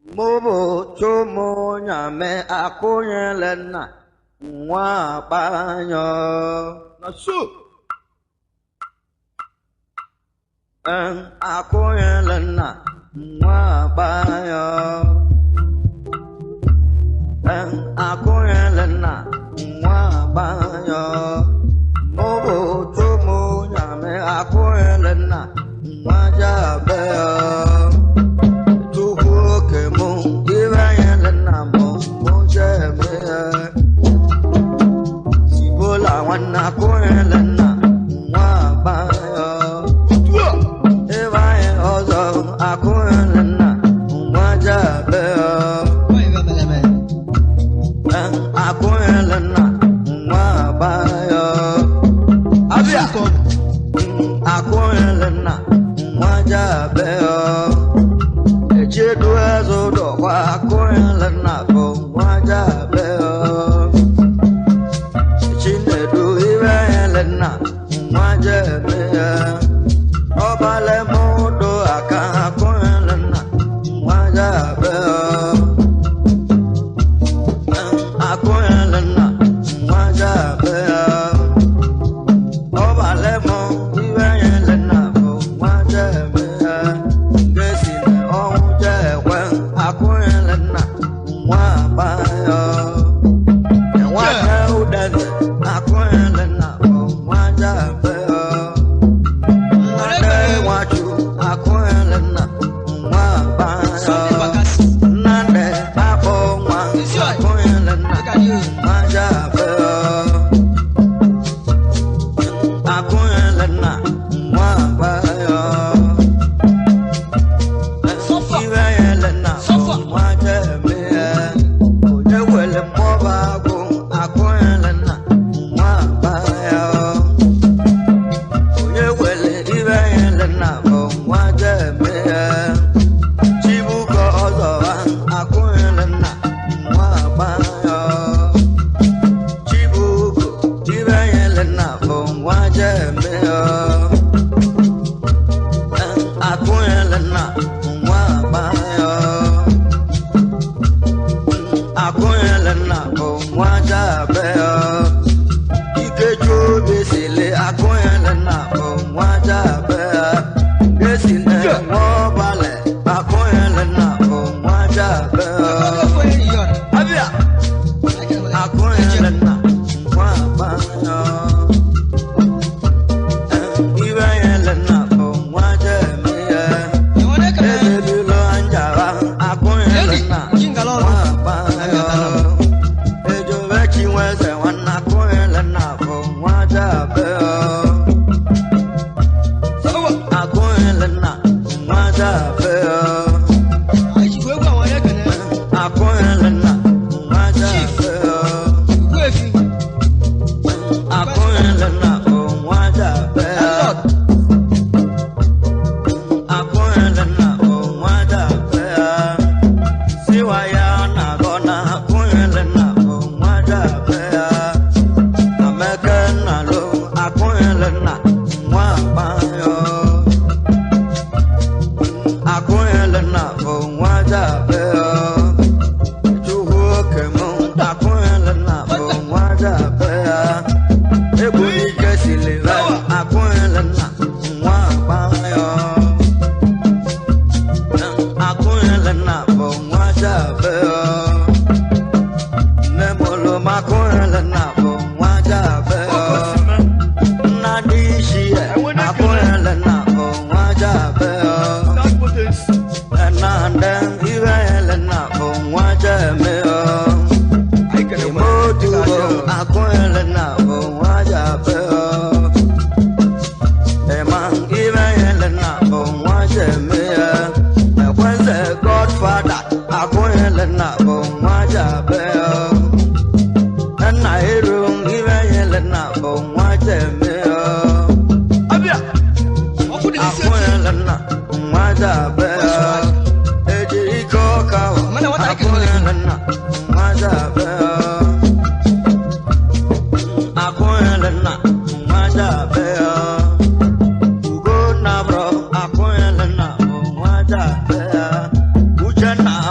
Mobo chomo nyame akonyele nna nwa akpanyo. Na so. Akonyele nna nwa akpanyo. Akonyele nna nwa akpanyo. Mobo chomo nyame akonyele nna nwa jabe.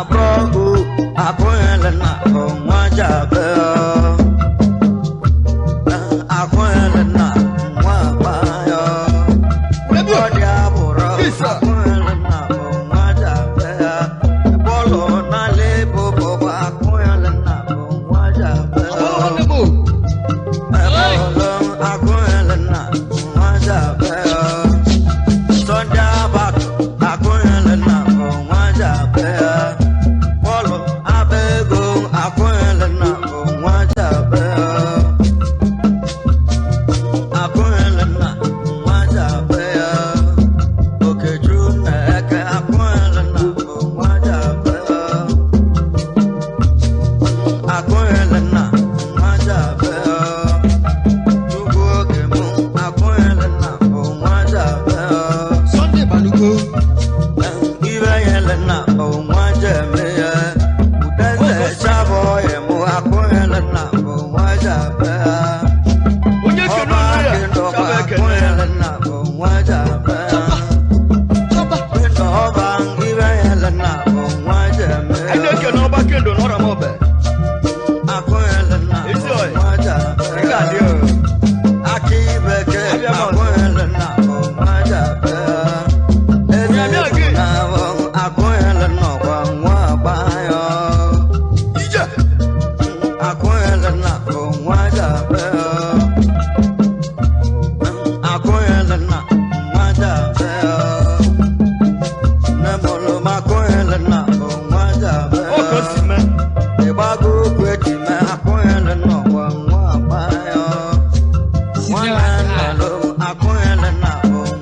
Abrogu akụnyere na nwa jabe akụnyere na nwa agbanyọ ọdị abụrụ akụnyere na nwa jabe bọọlụ n'ala ebo bọbụ akụnyere na nwa jabe bọọlụ akụnyere na nwa jabe Sunday abatụ akụnyere na nwa jabe bọọlụ abego akụnyere na nwa jabe akụnyere na nwa jabe Okechukwu na-eke akụnyere na nwa jabe akụnyere na nwa jabe Chukwu oge mụ akụnyere na nwa jabe Sunday Balugo. Ibe yele na nwa jeme ya udeze chabọ emu akụnyere na nwa jabe Onye kene ọba onwe ya, kindọba chaba ekene ya. akụnyere na nwa jabe Chaba. ọba ibe yele na nwa jeme Anyị na-ekene ọba kendo n'ọra m ọbẹ. akụnyere na Ezi oyi. nwa jabe Ị ga-adị o. Aki bekee Abịa m ọzọ. akụnyere na nwa jabe eze Abịa gị. na akụnyere n'ọkwa nwa agbanyọ Ije. akụnyere na nwa jabe akụnyere na nwa jabe nne mụrụ m akụnyere na nwa jabe Ọ ka o si mee. ịgbago okwu eji mee akụnyere n'ọkwa nwa agbanyọ nwanne nnọrọ akụnyere na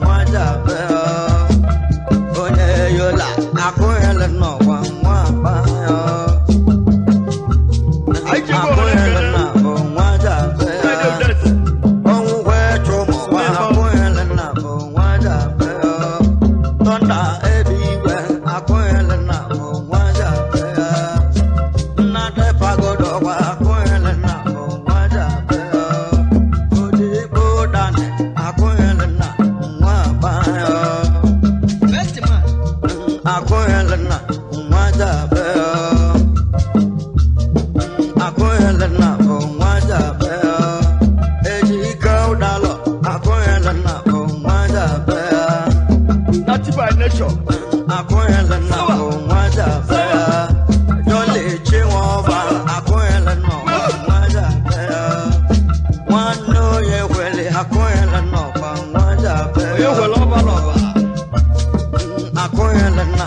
nwa jabe onye yola akụnyere n'ọkwa nwa agbanyọ Anyị ji ego ole akụnyere ekele. na nwa jabe Ndị udeze. ọnwụ wee chụmụkwa akụnyere na nwa jabe tọnda ebe igwe akụnyere na nwa jabe nnade pagodọgwa akụnyere na nwa jabe odigbo dani akụnyere na nwa agbanyọ Best man. akụnyere na nwa jabe akụnyere na nwa jabe eji ike ụdalọ akụnyere na nwa jabe Native by nature. akụnyere na nwa jabe jọli chinwọba akụnyere na nwa jabe nwanne onye kwere akụnyere na nwa jabe Onye kwere ọba n'ọba. akụnyere na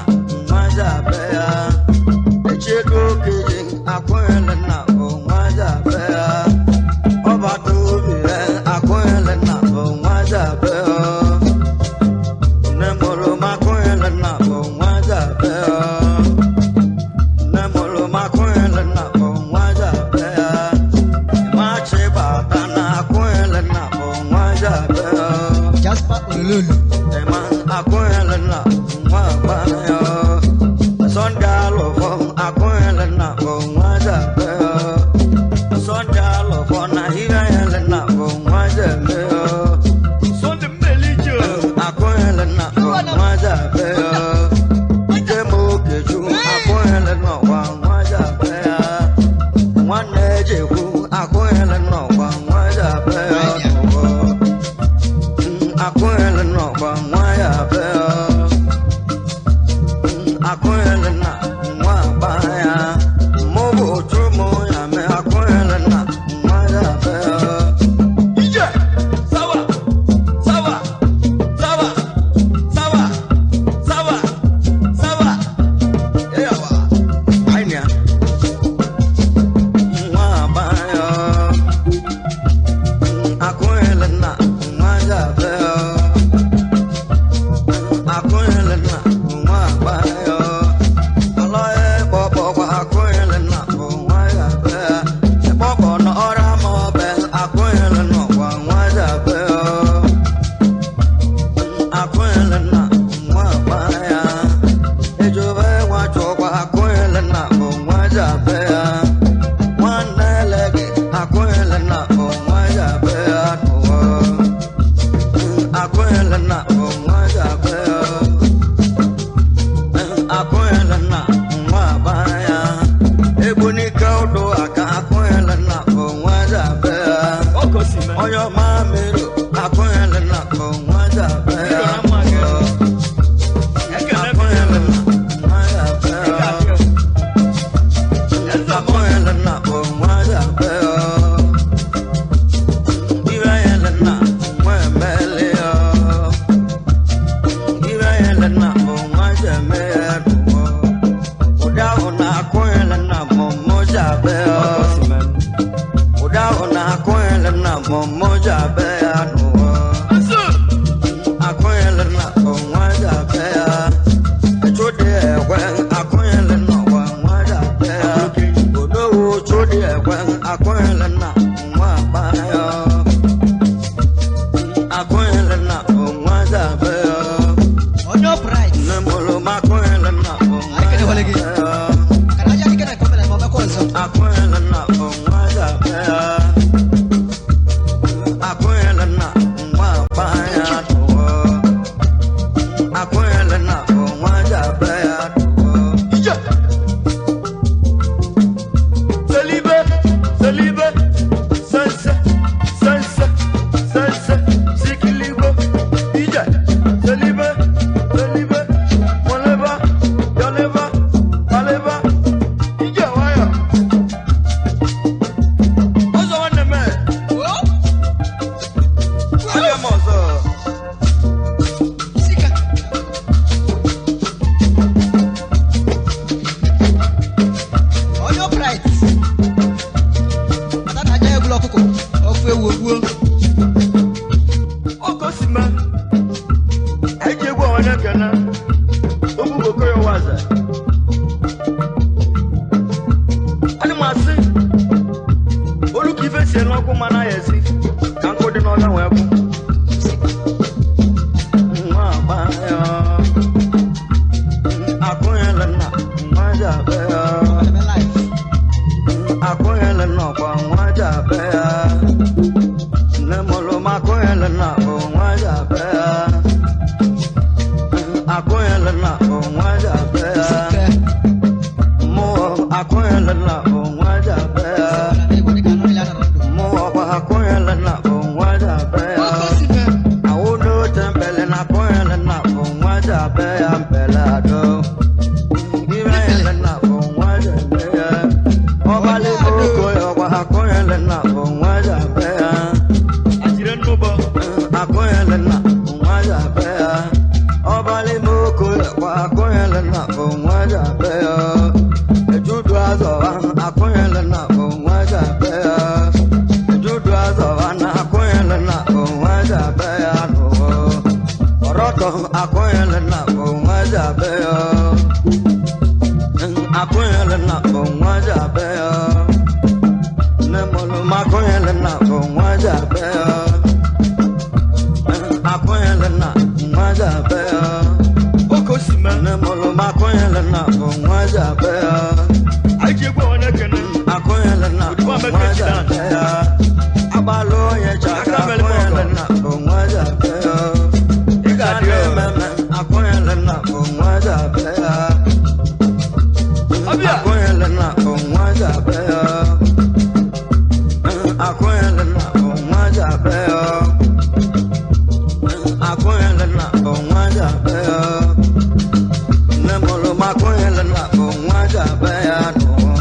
nwa jabe ya echedo okenye akụnyere na nwa jabe ya ọbata obi ya akụnyere na nwa jabe ya nne mụrụ m akụnyere na nwa jabe ya nne mụrụ m akụnyere na nwa jabe ya machi bata na akụnyere na nwa jabe ya Jasper Olololu. Tema akụnyere na nwa agbanyọ Sunday alụfọ akụnyere na nwa jabe Sunday alụfọ na ibenyere na nwa jebe Sunday mmeli ije. akụnyere na nwa jabe ije m okechu akụnyere n'ọkwa nwa jabe nwanne ejekwu akụnyere n'ọkwa nwa jabe akụnyere n'ọkwa nwa ya be akụnyere na nwa agba ya mụ bụ otu mụ ya mee akụnyere na nwa ya be Ije. Sawa. Sawa. Sawa. Sawa. Sawa. Sawa. Eyawa. bịa. Anyị ji egwu onye kene. Akụnyela na Odibo bụ Amaka nwa Chidan. bịa. Agbalụ onye chaka Aka mere m akụnyela ọgọ. na bụ nwa bịa. Ị ga-adị o. Ememe akụnyela na bụ nwa bịa. Ọbịa. Akụnyela na bụ nwa bịa. Akụnyela na bụ nwa bịa. Akụnyela na bụ nwa bịa. Nne mụrụ m akụnyela na bụ nwa bịa n'ụwa.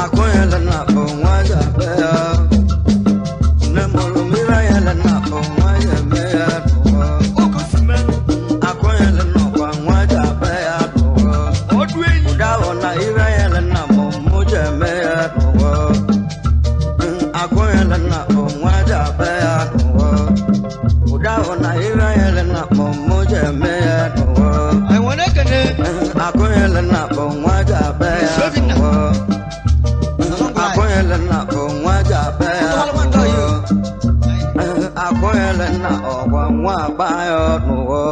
Akụnyela na bụ nwa bịa. Nne mụrụ m ịranyela na bụ nwa bịa n'ụwa. Oge si mee. Akụnyela n'ọkwa nwa bịa n'ụwa. Ọdụ enyi. Ụdahụ na ịranyela na mụ mụ ji eme ya n'ụwa. Akụnyela na bụ nwa bịa n'ụwa. Ụdahụ na ịranyela na mụ mụ ji eme ya n'ụwa. Anyị nwere ekene. Akụnyela na bụ nwa bịa n'ụwa. Akụnyela na bụ nwa bịa n'ụwa. Akụnyela na ọgwa nwa agba ya n'ụwa.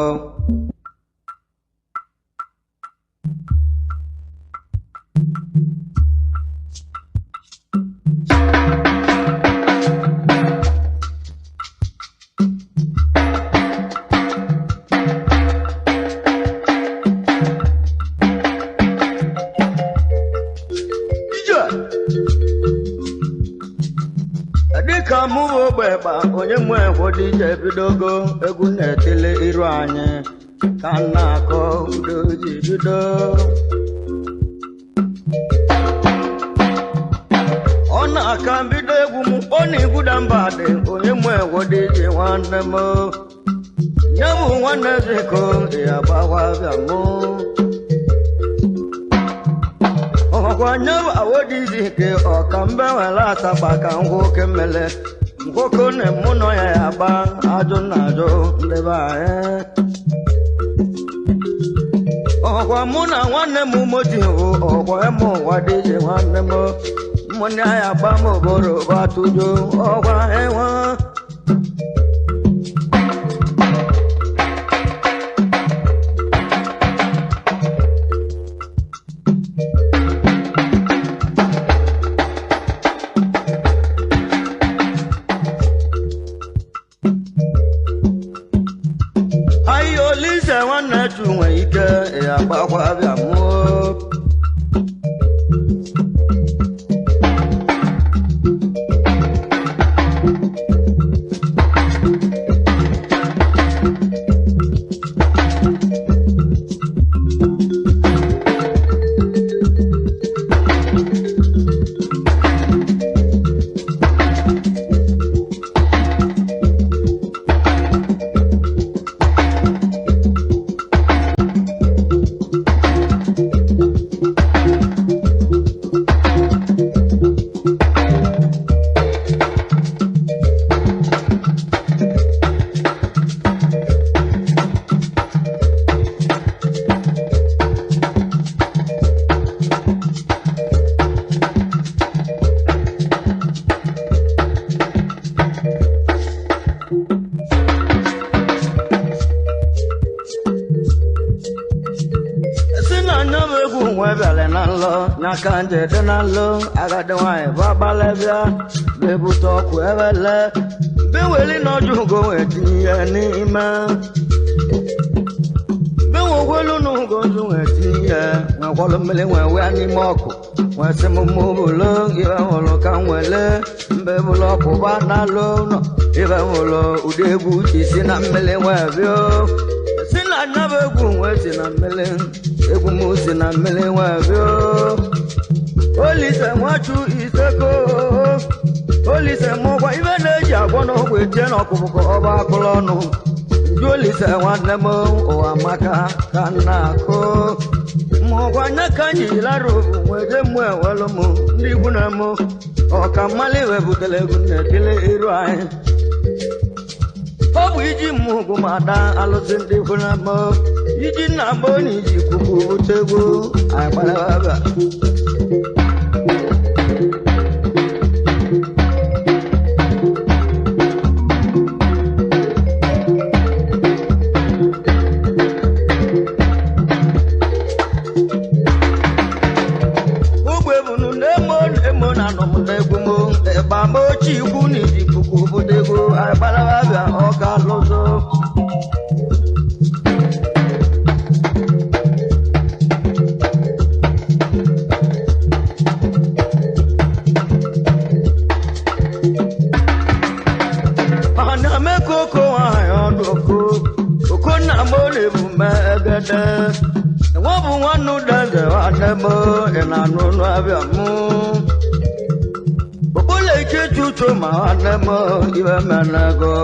Ije. Dịka mụ bụ ogbekpa onye mụ ekwo dị ije bidogo egwu na-etili iru anyị ka m na-akọ udo ji bido. Ọ na-aka mbido egwu m ọ na-egwuda mba dị onye mụ ekwo dị ije nwanne m. Nye bụ nwanne ziko ya gbakwa bịa mụ. Ọkwa nye bụ awodizi ke ọka mbe nwere asagba ka nwoke mele nwoke na mụ nọ ya ya gba ajụ na ajụ ndị be anyị. Ọkwa mụ na nwanne m moti bụ ọkwa ịmụ ụwa dị iche nwanne m mụ na ya gba m oboro batụjo ọkwa enwe. Ayi Olise nwanne chu nwe ike ya gbakwa bịa mụọ. Si na anya m egwu nwe bịara na nlọ n'aka nje dị na nlọ agadi nwaanyị bụ agbalị bịa bebute ọkụ ebele beweli na ọjụ ugo wee tinye ya n'ime benwekwelu na ugo nzu wee tinye ya nwekwalụ mmiri wee wee n'ime ọkụ wee sị m mụ bụlo ibe hụrụ ka m wele mbe bụlụ ọkụ ba n'alụ ụlọ ibe hụrụ ụdị egwu ji si na mmiri wee bịa si na nyaba egwu wee si na mmiri egwu m si na mmiri wee bịa. Olise nwachu iseko Olise mụkwa ibe na-eji agwọ n'ọgwụ etie n'ọkụkụ ọba akụlụ ọnụ nju Olise nwanne m ụwa maka ka m na-akụ mụkwa nye ka anyị lara obu wee mụ ewelu m ndị ikwu na mụ ọka mmalị wee butere egwu na-etili iru anyị. Ọ bụ iji mmụgụ ma ada alụsị ndị ikwu na mụ iji nna m onye iji kwukwu bute egwu anyị gbara ebe a. na-anọ m n'egwu m ịgba m ochie ikwu na iji puku obodo ego agbalababịa ọka lụzọ. Ana m ekoko nwanyị ọdụ oko oko nna m na-ebu m egede nwa bụ nwanne udeze nwanne m ị na-anụ ọnụ abịa mụ okpole ike chuchu ma nwanne m ibe menego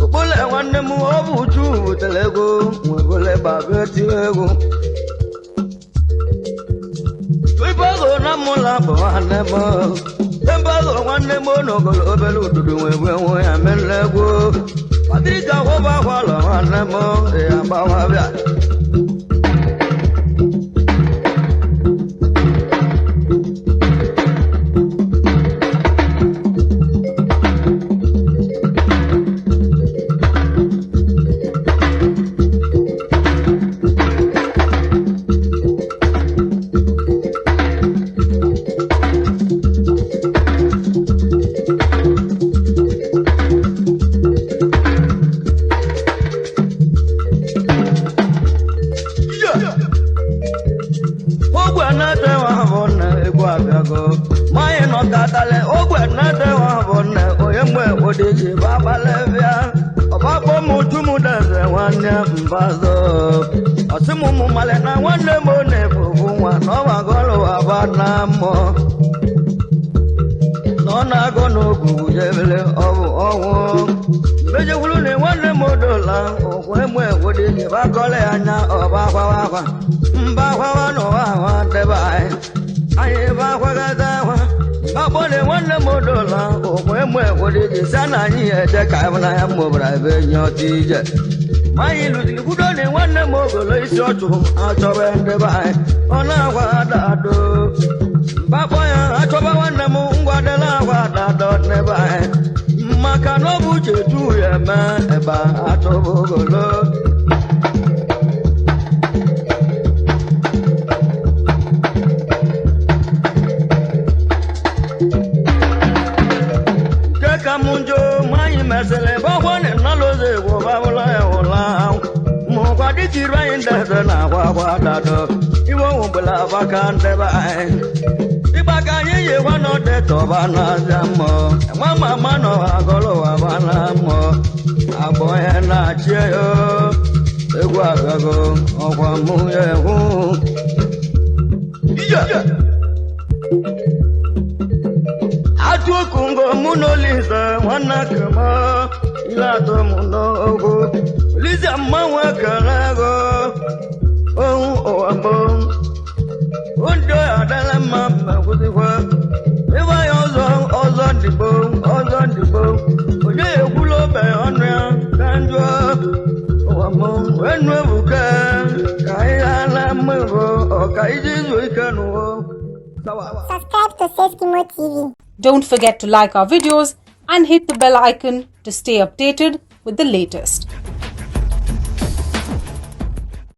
okpole nwanne m ọ bụ uchu butere ego nwebole gbaba etiwe ego ibe na mụla bụ nwanne m ebe ahụ nwanne m n'ogolo obere ududu nwegwe nwe ya mere egwu Patrika wọba akwalọ nwanne m ya gbawa bịa. Ogwe na-ete nwa bụ nne egwu abịago manyị nọkatale ogwe na-ete nwa bụ nne onye mgbe odiji babalị bịa ọbakpọ m chumudeze nwanne mbazọ ọsị m mụ male na nwanne m na-efufu nwa na ọ gbagọlụ aba na mmụọ na ọ na-agọ n'ogwugwu jebele ọ bụ ọnwụ mmejekwuru na nwanne m dola ụkwụ emu egwodiji bakọlị anya ọba akwawa akwa mba akwawa n'ụwa ahụ debe anyị anyị ebe akwagada akwa akpọ na nwanne m dola ụkwụ emu egwodiji sa na anyị eje ka ịhụnanya mụbara ebe nye ọtụ ije ma anyị lụziri kwudo na nwanne m ogolo isi ọchụ achọba ndebe anyị ọ na-akwa adado mbakpọ ya achọba nwanne m ngwadela akwa adado n'ebe anyị maka na ọ bụ uche tu ya eme ebe achọba ogolo. Nke ka m njọ ma anyị mesịrị gbakwa nnalụzọ egwu babụla ya ụla mụkwa dịtiri anyị ndeze na akwa akwa dado iwe onwugbela abaka ndebe anyị ịgba ka anyị yi gwa n'ọdẹ tọba n'azịa mmụọ nwa mama nọ agọlụ aba na mmụọ agbọ ya na-achị ya egwu agago ọkwa mụ ya ehu ije atụ okungo mụ na Olise nwanne kema ile atụ mụ n'ogo Olise mmanwụ ekele ego ohu ụwa mbụ ndị adala mma ma kwụsịkwa ịgba ya ọzọ ọzọ ndịgbo ọzọ ndịgbo onye ekwula obe ọnụ ya ka njụọ ụwa mbụ enu ebuka ka anyị ghala mmebo ọka iji izu ike n'ụwa. Subscribe to Safety Mo TV. Don't forget to like our videos and hit the bell icon to stay updated with the latest.